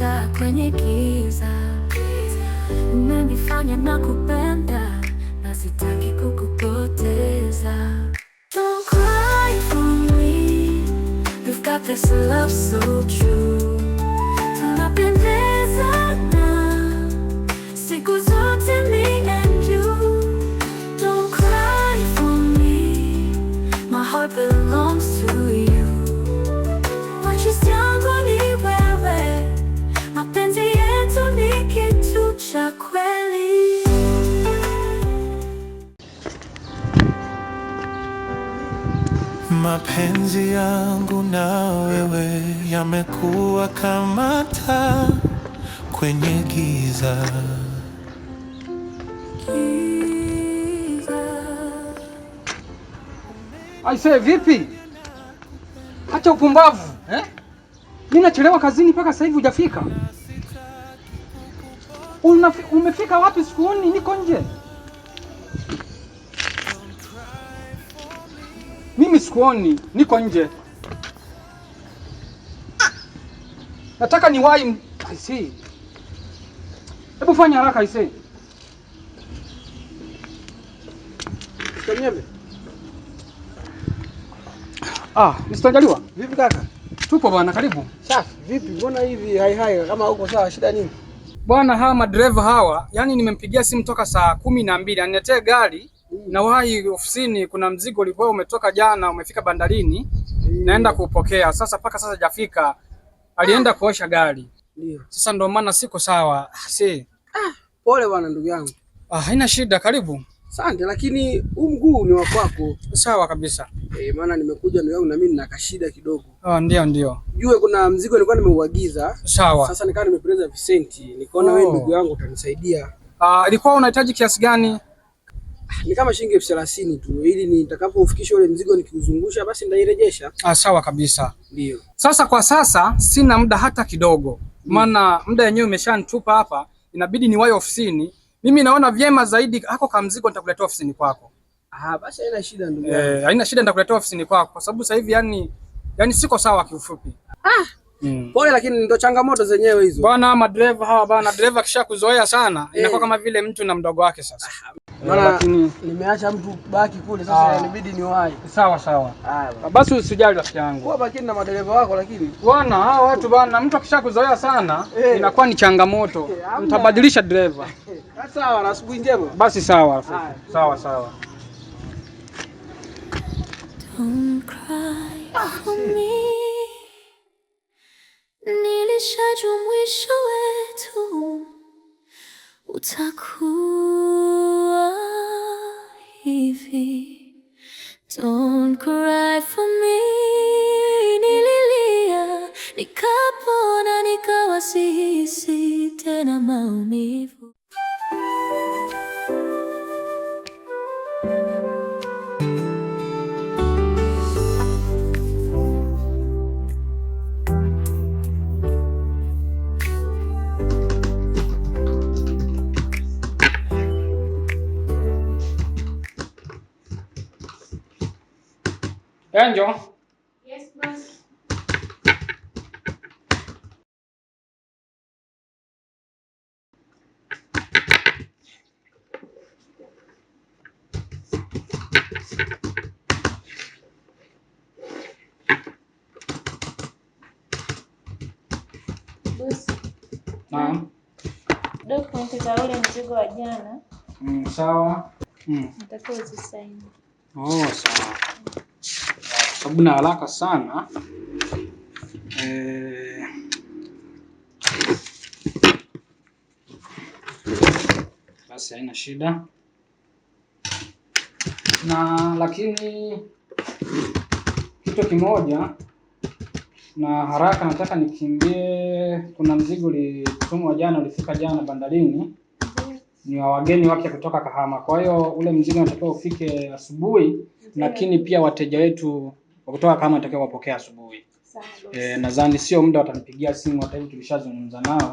taa kwenye giza. Umenifanya na kupenda na sitaki kukupoteza. Don't cry for me, we've got this love so true. Tunapendezana siku zote, me and you. Don't cry for me, my heart belongs to you. Machozi yangu ni wewe, mapenzi yetu ni kitu cha kweli. Mapenzi yangu na wewe yamekuwa kama taa kwenye giza. Giza. Aisee, vipi? Acha upumbavu, eh? Mimi nachelewa kazini mpaka sasa hivi hujafika. Umefika wapi? Sikuoni, niko nje. Mimi sikuoni, niko nje. Nataka niwahi. Aisee. Hebu fanya haraka, aisee. Mr. Mnyembe, Ah, Mr. Njaliwa. Vipi kaka? Tupo bwana, karibu. Safi, vipi? Mbona hivi hai hai kama uko sawa, shida nini? Bwana, hawa madereva hawa, yani nimempigia simu toka saa 12 aniletee gari na wahi ofisini. Kuna mzigo ulikuwa umetoka jana umefika bandarini, naenda kuupokea sasa. Mpaka sasa hajafika, alienda kuosha gari. Ndio. Sasa ndo maana siko sawa. Si Pole bwana ndugu yangu. ah, haina shida, karibu. Asante, lakini huu mguu ni wa kwako. Sawa kabisa. Eh, maana nimekuja ndugu yangu na mimi nina kashida kidogo. Ah, ndio ndio, Jue kuna mzigo nilikuwa nimeuagiza. Sawa. Sasa nikawa nimepoteza visenti. Nikaona Oh. wewe ndugu yangu utanisaidia. Ah, ilikuwa unahitaji kiasi gani? Ni kama shilingi 30,000 tu ili nitakapoufikisha ule mzigo nikiuzungusha basi nitairejesha. Ah, sawa kabisa. Ndio. Sasa kwa sasa sina muda hata kidogo, maana muda yenyewe umeshanitupa hapa, inabidi niwahi ofisini. Mimi naona vyema zaidi hako ka mzigo nitakuletea ofisini kwako. Ah, basi haina shida ndugu yangu. Eh, haina shida, nitakuletea ofisini kwako kwa sababu sasa hivi yani siko sawa kiufupi. Pole, lakini ndo changamoto zenyewe hizo. Bwana, madereva hawa bwana, dereva kisha kuzoea sana inakuwa kama vile mtu na mdogo wake sasa. Maana Lakini nimeacha mtu baki kule sasa Ah. inabidi niwahi. Sawa sawa. Haya bwana. Basi usijali rafiki yangu. Kuwa makini na madereva wako lakini. Bwana, hawa watu bwana, mtu akishakuzoea sana inakuwa ni changamoto. Hamna. Mtabadilisha dereva. Sawa, na asubuhi njema. Basi sawa. Haya. Sawa sawa. Don't cry for me, nilishajua mwisho wetu utakuwa hivi. Don't cry for me, nililia nikapona, nikawa sihisi tena maumivu. Angel. Yes, boss. Boss, Naam. document za ule mzigo wa jana Sawa. natakiwa uzisaini. Oh, sawa. Kwa sababu na haraka sana. Basi haina shida. Na lakini kitu kimoja na haraka nataka nikimbie, kuna mzigo ulitumwa jana, ulifika jana bandarini, ni wa wageni wapya kutoka Kahama. Kwa hiyo ule mzigo unatakiwa ufike asubuhi, lakini pia wateja wetu wa kutoka Kahama wanatakiwa wapokee asubuhi. Sawa boss. Nadhani sio muda watanipigia simu, hata hivi tulishazungumza nao,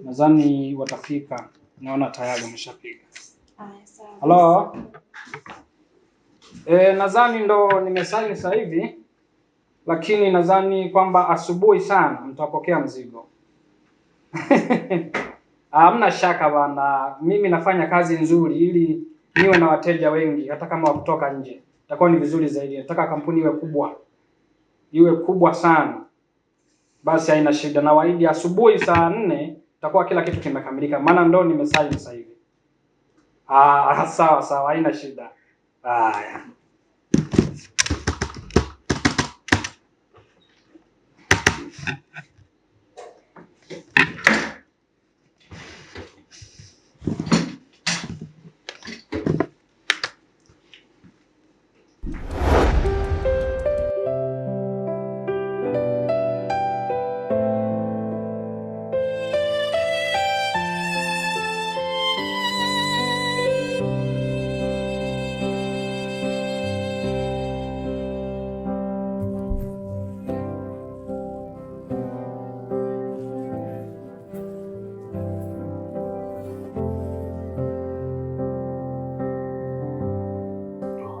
nadhani watafika. Naona tayari wameshapiga. Aya, sawa. Halo. Nadhani ndo nimesaini sasa hivi, lakini nadhani kwamba asubuhi sana mtapokea mzigo. Hamna shaka bana, mimi nafanya kazi nzuri ili niwe na wateja wengi, hata kama wa kutoka nje. Itakuwa ni vizuri zaidi. Nataka kampuni iwe kubwa, iwe kubwa sana. Basi haina shida, na waahidi asubuhi saa 4 itakuwa kila kitu kimekamilika, maana ndo nimesaini sasa hivi. Ah, sawa sawa, haina shida. Haya.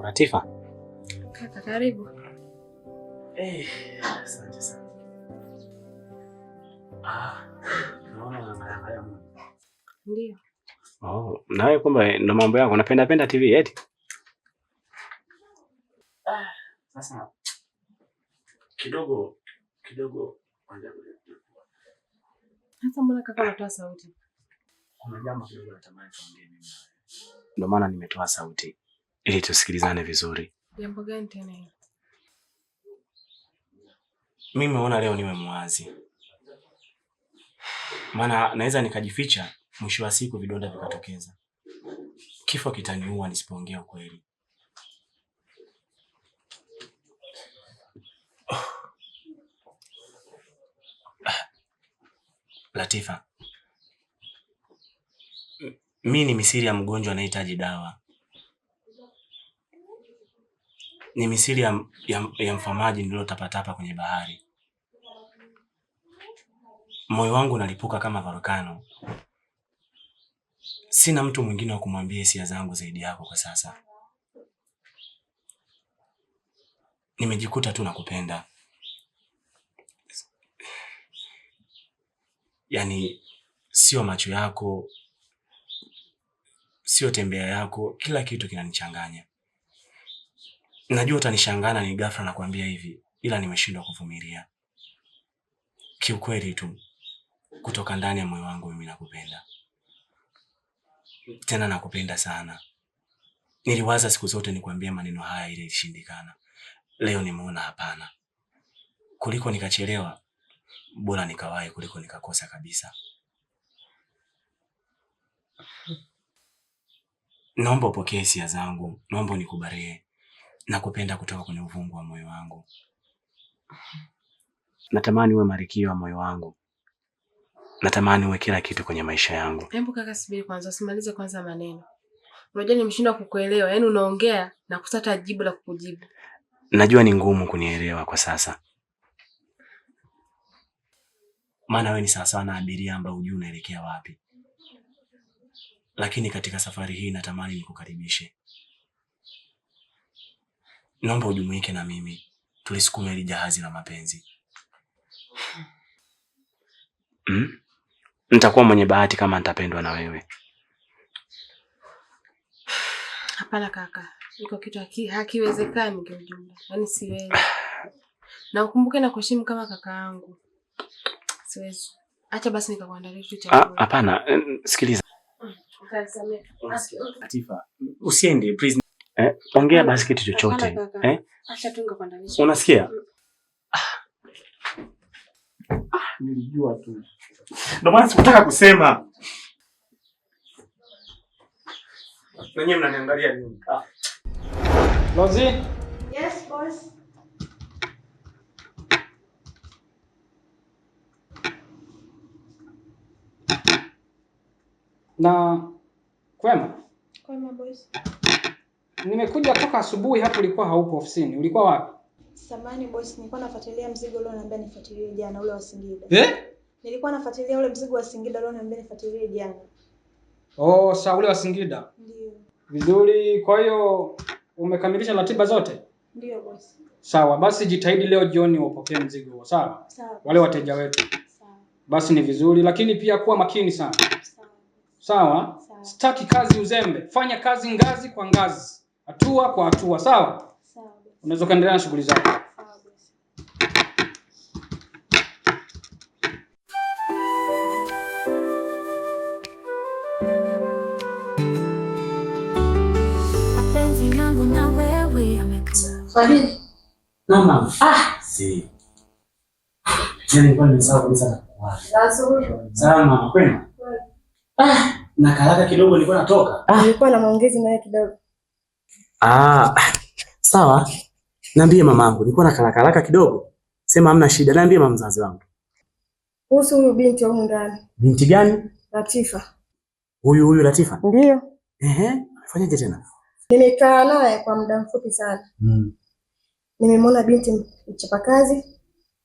Latifa. Kaka, karibu. Asante sana. Ah, naona unaangalia mambo. Ndio. Oh, na wewe kumbe ndo mambo yako unapenda penda TV eti? Sasa kidogo kidogo kwanza Hata mbona kaka unatoa sauti? kuna jambo kidogo natamani tuongee mimi na wewe. Ndio maana nimetoa sauti ili tusikilizane vizuri. Jambo gani tena hilo? Mimi naona leo niwe mwazi, maana naweza nikajificha, mwisho wa siku vidonda vikatokeza. Kifo kitaniua nisipoongea ukweli. Latifa, mi ni misiri ya mgonjwa anayehitaji dawa. Ni misiri ya mfamaji nililotapatapa kwenye bahari. Moyo wangu unalipuka kama volkano. Sina mtu mwingine wa kumwambia hisia zangu zaidi yako kwa sasa. Nimejikuta tu nakupenda. Yaani sio macho yako, sio tembea yako, kila kitu kinanichanganya. Najua utanishangaa ni ghafla nakwambia hivi, ila nimeshindwa kuvumilia. Kiukweli tu kutoka ndani ya moyo wangu mimi nakupenda. Tena nakupenda sana. Niliwaza siku zote nikwambie maneno haya ili ilishindikana. Leo nimeona hapana. Kuliko nikachelewa, bora nikawahi kuliko nikakosa kabisa. Naomba upokee hisia zangu, naomba unikubalie. Nakupenda kutoka kwenye uvungu wa moyo wangu. Natamani uwe malkia wa moyo wangu. Natamani uwe kila kitu kwenye maisha yangu. Hebu kaka subiri kwanza, usimalize kwanza maneno. Unajua nimeshindwa kukuelewa, yaani unaongea na kusata jibu la kukujibu. Najua ni ngumu kunielewa kwa sasa. Maana wewe ni sawasawa na abiria ambaye hujui unaelekea wapi. Lakini katika safari hii natamani nikukaribishe. Naomba ujumuike na mimi, tulisukume hili jahazi la mapenzi. Nitakuwa mwenye bahati kama nitapendwa na wewe. Hapana kaka, iko kitu hakiwezekani kwa ujumla. Yaani siwezi. Na ukumbuke na kuheshimu kama kaka yangu. Siwezi. Acha basi nikakuandalia kitu cha kula. Hapana, sikiliza. Utanisamehe. Latifa, usiende please. Ongea basi kitu chochote. Acha tu nikakuandalia. Unasikia? Nilijua tu. Ndio maana sikutaka kusema. Nanyi mnaniangalia nini? Lozi? Yes, boss. Na kwema? Kwema boss. Nimekuja toka asubuhi hapo ulikuwa haupo ofisini. Ulikuwa wapi? Samahani boss, nilikuwa nafuatilia mzigo ule unaniambia nifuatilie jana ule wa Singida. Eh? Nilikuwa nafuatilia ule mzigo wa Singida ule unaniambia nifuatilie jana. Oh, sawa, ule wa Singida. Ndio. Vizuri, kwa hiyo umekamilisha ratiba zote? Ndio boss. Sawa, basi jitahidi leo jioni upokee mzigo huo, sawa? Sawa. Wale wateja wetu. Sawa. Basi ni vizuri, lakini pia kuwa makini sana. Sawa? Sawa. Sitaki kazi uzembe. Fanya kazi ngazi kwa ngazi, hatua kwa hatua, sawa? Sawa bosi. Unaweza ukaendelea na shughuli zako. Sawa bosi. Mapenzi yangu na wewe yamekuwa Fadhili. Naam mama. Si. Yaani nilikuwa nimesahau kabisa na kuwahi. Salama mama, kwema? Na karaka kidogo nilikuwa natoka. Nilikuwa na maongezi naye kidogo. Sawa. Niambie mamangu, nilikuwa na karaka haraka kidogo. Sema hamna shida, niambie mama mzazi wangu. Kuhusu huyu binti wa humu ndani, Binti gani? Latifa. Huyu huyu Latifa. Ndiyo. Ehe, amefanyaje tena? Nimekaa naye kwa muda mfupi sana. Nimemwona binti mchapakazi,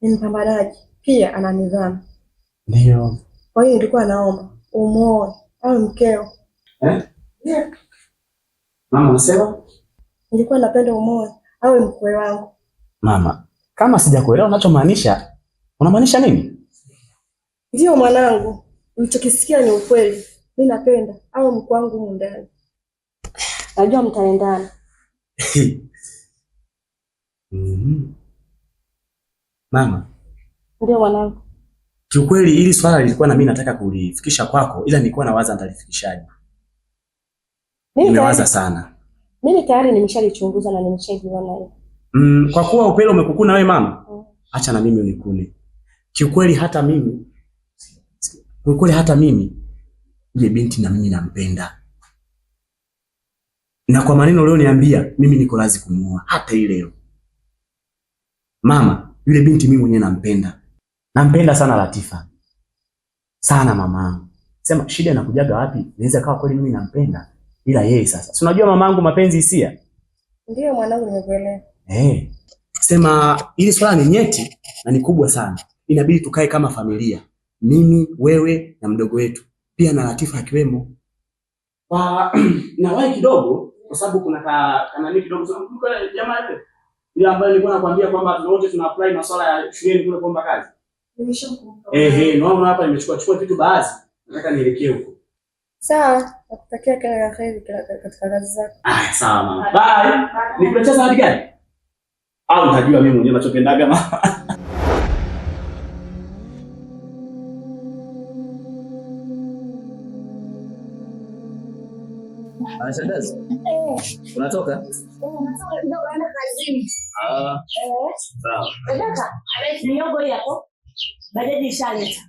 ni mpambanaji, pia ana nidhamu. Ndio. Kwa hiyo nilikuwa naomba umuoe awe mkeo. Eh? Ndiyo. Mama unasema? Nilikuwa napenda umuoe awe mkwe wangu. Mama, kama sijakuelewa unachomaanisha, unamaanisha nini? Ndiyo mwanangu, ulichokisikia ni ukweli. Mi napenda awe mkwe wangu humu ndani. Najua mtaendana. Mama, Ndiyo mwanangu. kiukweli hili swala lilikuwa na mimi nataka kulifikisha kwako, ila nilikuwa nawaza nitalifikishaje. Mimi Nimewaza tayari, sana. mimi tayari nimeshalichunguza na nimeshaliona hilo. Kwa kuwa upele umekukuna wewe mama, acha na mimi unikune. Kiukweli hata mimi, kiukweli hata mimi yule binti na mimi nampenda. Na kwa maneno ulioniambia mimi niko lazi kumuoa hata hii leo. Mama, yule binti mimi mwenyewe nampenda. Nampenda sana Latifa. Sana mamangu. Sema shida inakujaga wapi? Inaweza kawa kweli mimi nampenda ila yeye sasa. Si unajua mamangu mapenzi hisia? Ndiyo mwanangu, nimekuelewa. Sema hili swala ni nyeti na ni kubwa sana. Inabidi tukae kama familia. Mimi, wewe na mdogo wetu. Pia na Latifa akiwemo. Kwa nawahi kidogo kwa sababu kuna kanani kidogo sana. Kumbuka jamaa yule. Ile ambayo nilikuwa nakwambia kwamba wote tuna apply masuala ya shuleni kule kuomba kazi. Nimeshakumbuka. Naona hapa nimechukua chukua vitu baadhi. Nataka nielekee huko. Sawa, nakutakia kila la heri katika kazi zako. Sawa mama. Bye. Nikuletea zawadi gani? Au nitajua mimi mwenyewe nachopendaga mama. Shangazi. Unatoka? Natoka kidogo naenda kazini. Sawa. Rebeka, miogo hii hapo. Bajaji ishaleta.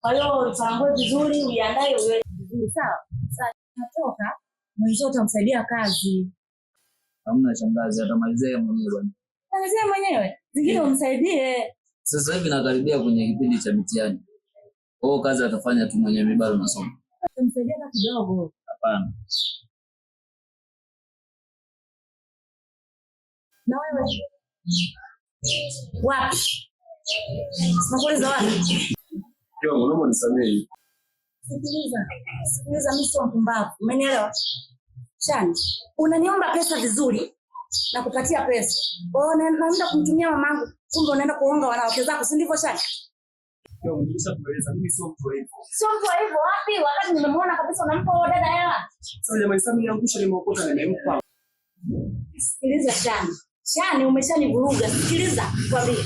Kwa hiyo uipangue vizuri, uiandae uiweke vizuri, sawa? Sasa natoka, mwenzio utamsaidia kazi. Hamna shangazi, atamalizia yeye mwenyewe bwana. Malizia mwenyewe. Zingine umsaidie. Sasa hivi nakaribia kwenye kipindi cha mitihani. Kwa hiyo kazi atafanya tu mwenyewe, mimi bado nasoma. Utamsaidia hata kidogo. Hapana. Na wewe? Wapi? Nakuuliza wapi? Naomba nisamehe. Sikiliza. Sikiliza, mimi sio mpumbavu. Umenielewa? Shani, unaniomba pesa vizuri na kupatia pesa. Kwa hiyo naenda kumtumia mamangu, kumbe unaenda kuonga wanawake zako, si ndivyo Shani? Nimeshakueleza mimi sio mtu wa hivyo. Sio mtu wa hivyo wapi? Wakati nimemuona kabisa unampa huyo dada hela. Sasa jamani, sasa mimi niangusha, nimeokota nimempa. Sikiliza Shani. Shani, umeshanivuruga. Sikiliza, kwambie.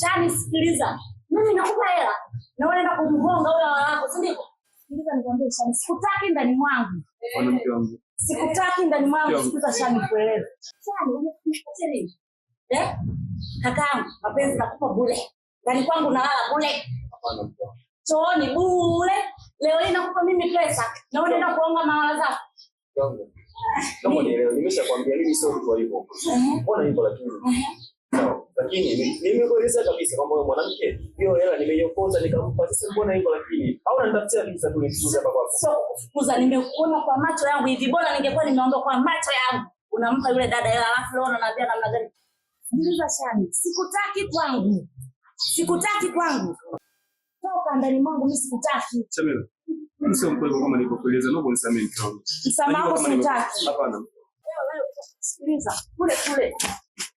Shani, sikiliza. Mimi nakupa hela na unaenda kumgonga yule wako, si ndivyo? Sikiliza nikwambie Shani, sikutaki ndani mwangu. Mwanamke wangu. Sikutaki ndani mwangu, sikiliza Shani nikueleze. Shani, umenipatia nini? Kakaangu, mapenzi nakupa bure. Ndani kwangu nalala bure. Hapana. Chooni bure. Leo hii nakupa mimi pesa na unaenda kuonga mawala zako. Kama nielewe, nimeshakwambia mimi sio mtu wa hivyo. Mbona hivyo lakini? Sawa. Lakini nimekueleza kabisa kwamba wewe mwanamke, hiyo hela nimeiokota nikampa. Sasa mbona hivyo lakini? Au unanitafutia kabisa tu nifukuze hapa kwako? Sio kukufukuza, nimekuona kwa macho yangu hivi. Bora ningekuwa nimeondoka kwa macho yangu. Unampa yule dada hela alafu leo unaniambia namna gani? Sikiliza Shani, sikutaki kwangu. Sikutaki kwangu. Toka ndani mwangu mimi sikutaki. Shamila, mimi sio mtu hivyo kama nilivyokueleza, naomba unisamehe mke wangu. Msamaha wako sikutaki. Hapana. Leo sikiliza, kule kule.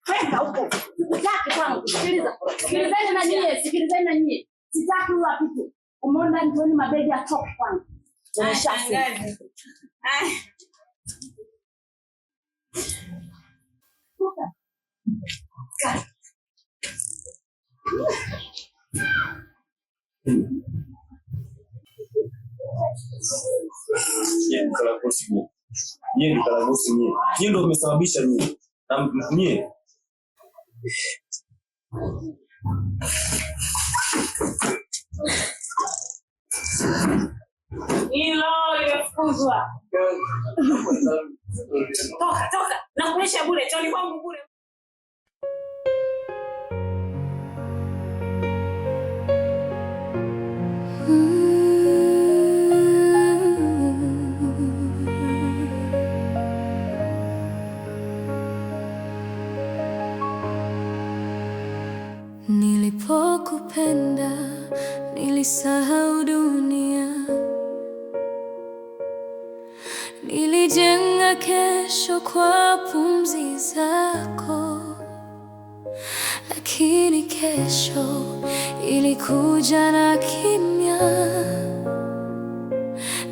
Kwenda huko. Sikutaki kwangu. Sikiliza. Sikilizeni na nyie, sikilizeni na nyie. Sitaki huyo apite. Umeona nitoeni mabegi atoke kwangu. Nimeshasema. Kaa. Nyie ni karagosi nyie. Nyie ni karagosi nyie. Nyie ndio mmesababisha nyie. Na nyie. Hilo limefukuzwa. Toka, toka. Nakulisha bure, chooni kwangu bure. Nilipokupenda nilisahau dunia, nilijenga kesho kwa pumzi zako, lakini kesho ilikuja na kimya,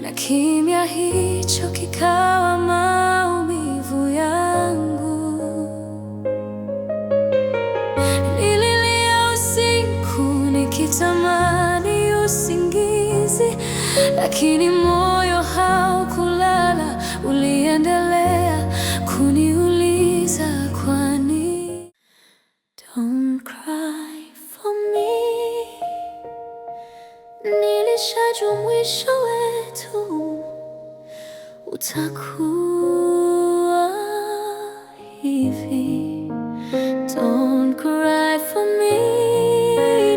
na kimya hicho kikawa maumivu yangu. Nililia usiku nikitamani usingizi, lakini moyo haukulala, uliendelea kuniuliza kwani. Don't cry for me, nilishajua mwisho wetu utakuwa hivi. Don't cry for me,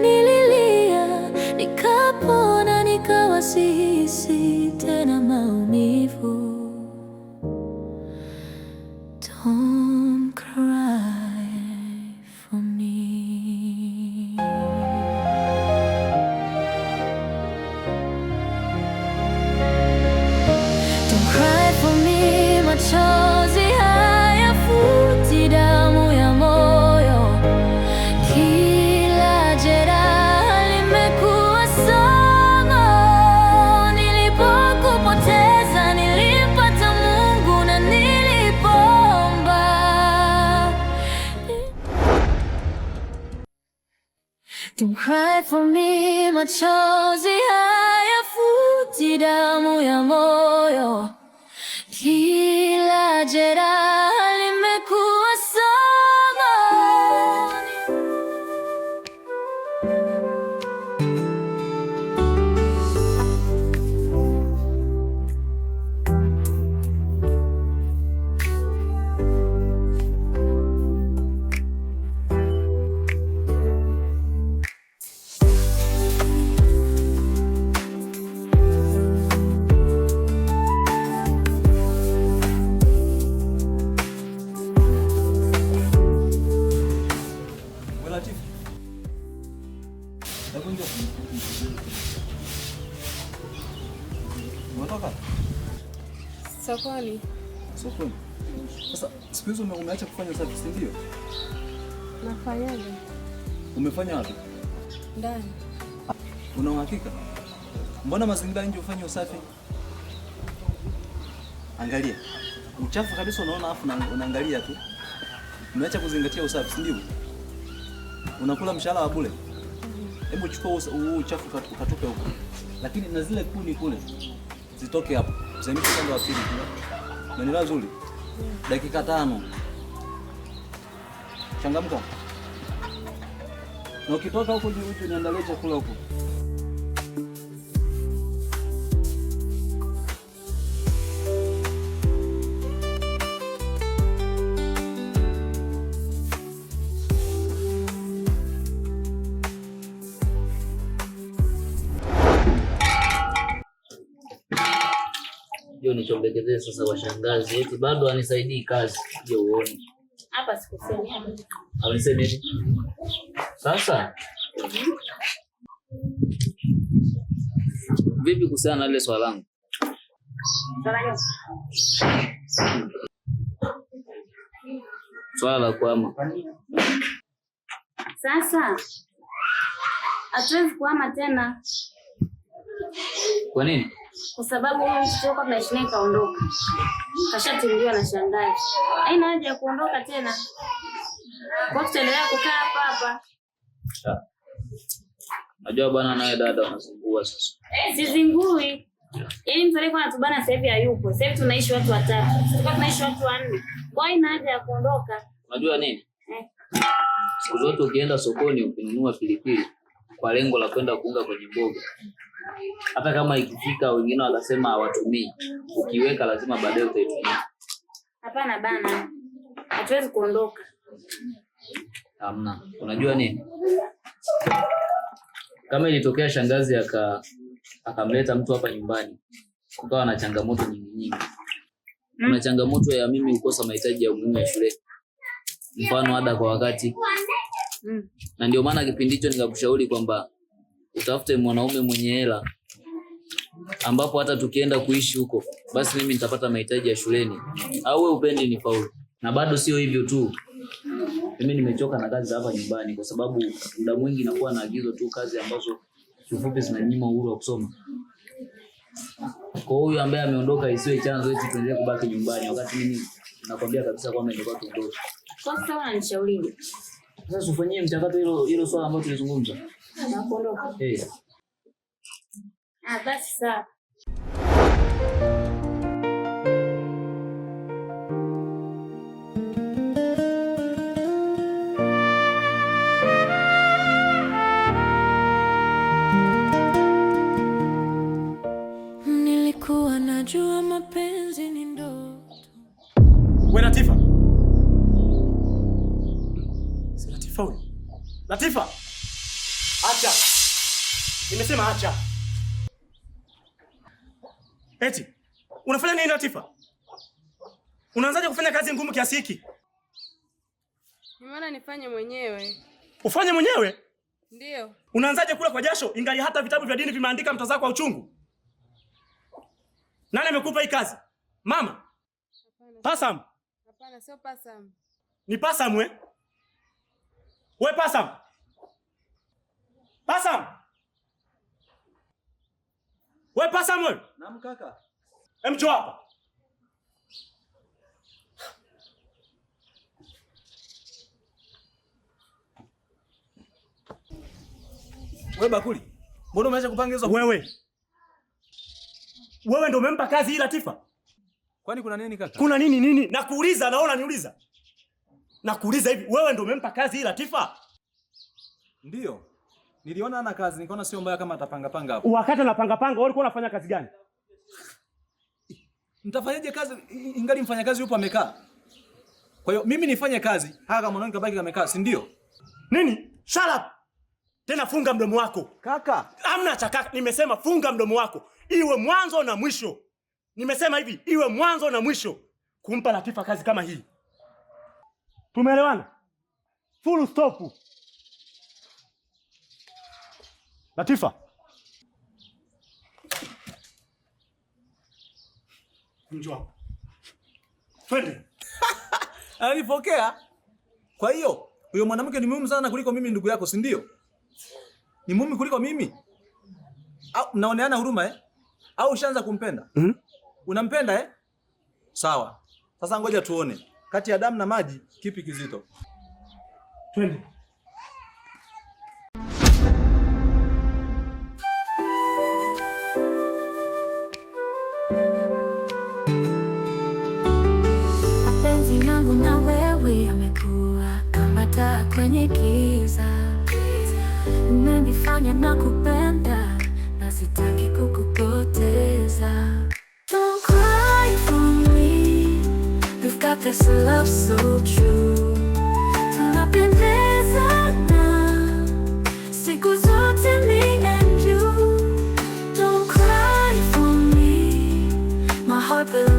nililia nikapona, nikawa sihisi tena maumivu. Don't cry for me. Don't cry for me, machozi hayafuti damu ya moyo. Kila jeraha limekuwa somo. Nilipokupoteza nilipata Mungu na nilipoomba. Don't cry for me, machozi hayafuti damu ya moyo. Kila jeraha limekuwa somo. Wewe Latifu. Hebu njoo. Umetoka? Sokoni. Sokoni. Sasa siku hizo umeacha kufanya usafi, si ndio? Nafanyaje? Umefanya wapi? Ndani. Una uhakika? Mbona mazingira nje ufanye usafi? Angalia. Uchafu kabisa unaona, afu unaangalia tu. Umeacha kuzingatia usafi, si ndio? Unakula mshahara wa bure. Hebu chukua huu uchafu ukatupe huko. Lakini na zile kuni kule zitoke hapo. Zihamishe upande wa pili. Umeelewa vizuri? Dakika 5. Changamka. Na ukitoka huko juu uje niandalie chakula huko. Hiyo nichombekezee sasa kwa shangazi, eti bado anisaidii kazi. Je, uone. Hapa sikusemi. Alisema eti. Sasa vipi kuhusiana na ile swala langu? Swala la kuhama. Sasa Hatuwezi kuhama tena. Kwa nini? Kwa sababu huyu mtu tuliokuwa tunaishi naye kaondoka. Kashatingiwa na shangazi. Haina haja ya kuondoka tena. Kwa hiyo tutaendelea kukaa hapa hapa. Najua bwana, nawe dada unazingua sasa. Sizingui. Yaani mtu aliyekuwa anatubana sasa hivi hayupo. Sasa hivi tunaishi watu watatu. Tulikuwa tunaishi watu wanne. Kwa hiyo haina haja ya kuondoka. Unajua nini? Siku zote ukienda sokoni ukinunua pilipili kwa lengo la kwenda kuunga kwenye mboga, hata kama ikifika wengine wakasema hawatumii, ukiweka lazima baadaye utaitumia. Hapana bana. Hatuwezi kuondoka. Hamna. Unajua nini? Kama ilitokea shangazi akamleta mtu hapa nyumbani, kukawa na changamoto nyingi nyingi. Kuna changamoto ya mimi kukosa mahitaji ya umuhimu ya shule, mfano ada kwa wakati, na ndio maana kipindi hicho nikakushauri kwamba utafute mwanaume mwenye hela, ambapo hata tukienda kuishi huko basi mimi nitapata mahitaji ya shuleni, au wewe upendi ni faulu. Na bado sio hivyo tu, mimi nimechoka na kazi za hapa nyumbani, kwa sababu muda mwingi nakuwa naagizwa tu kazi ambazo kiufupi zinanyima uhuru wa kusoma. Kwa huyu ambaye ameondoka, isiwe chanzo eti tuendelee kubaki nyumbani, wakati mimi nakwambia kabisa kwamba ingekuwa tuondoke. Kwa sasa unanishauri. Sasa ufanyie mchakato hilo hilo swala ambalo tulizungumza. Na kuondoka. Eh. Ah, basi sawa. Nilikuwa najua mapenzi ni ndoto. We Latifa. Si Latifa huyu? Latifa! Acha. Nimesema acha. Eti, unafanya nini Latifa? Unaanzaje kufanya kazi ngumu kiasi hiki? Nimeona nifanye mwenyewe. Ufanye mwenyewe? Ndio. Unaanzaje kula kwa jasho ingali hata vitabu vya dini vimeandika mtazaa kwa uchungu? Nani amekupa hii kazi? Mama? Pasam? Hapana, sio Pasam. Ni Pasam we? We Pasam? Pasam? We Pasam we? Naam kaka. Hem, njoo hapa. We bakuli, mbona umeacha kupanga hizo? Wewe. Wewe ndio umempa kazi hii Latifa? Kwani kuna nini kaka? Kuna nini nini? Nakuuliza, naona niuliza. Nakuuliza hivi, wewe ndio umempa kazi hii Latifa? Ndio. Niliona ana kazi, nikaona sio mbaya kama atapanga panga hapo. Wakati anapanga panga, wewe ulikuwa unafanya kazi gani? Mtafanyaje kazi ingali mfanyakazi yupo amekaa? Kwa hiyo mimi nifanye kazi, haka mwanangu kabaki amekaa, si ndio? Nini? Shut up. Tena funga mdomo wako. Kaka, hamna cha kaka, nimesema funga mdomo wako. Iwe mwanzo na mwisho. Nimesema hivi, iwe mwanzo na mwisho kumpa Latifa kazi kama hii. Tumeelewana? Full stop. Latifa. Njoo. Twende. Ananipokea. Kwa hiyo huyo mwanamke ni muhimu sana kuliko mimi ndugu yako, si ndio? Ni muhimu kuliko mimi? Au mnaoneana huruma eh? Au ushaanza kumpenda? Unampenda eh? Sawa. Sasa ngoja tuone kati ya damu na maji kipi kizito. Twende. Mapenzi yangu na wewe yamekuwa kama taa kwenye giza. Umenifanya na kupenda na sitaki kukupoteza. Don't cry for me, we've got this love so true. Tunapendezana siku zote me and you. Don't cry for me, my heart belongs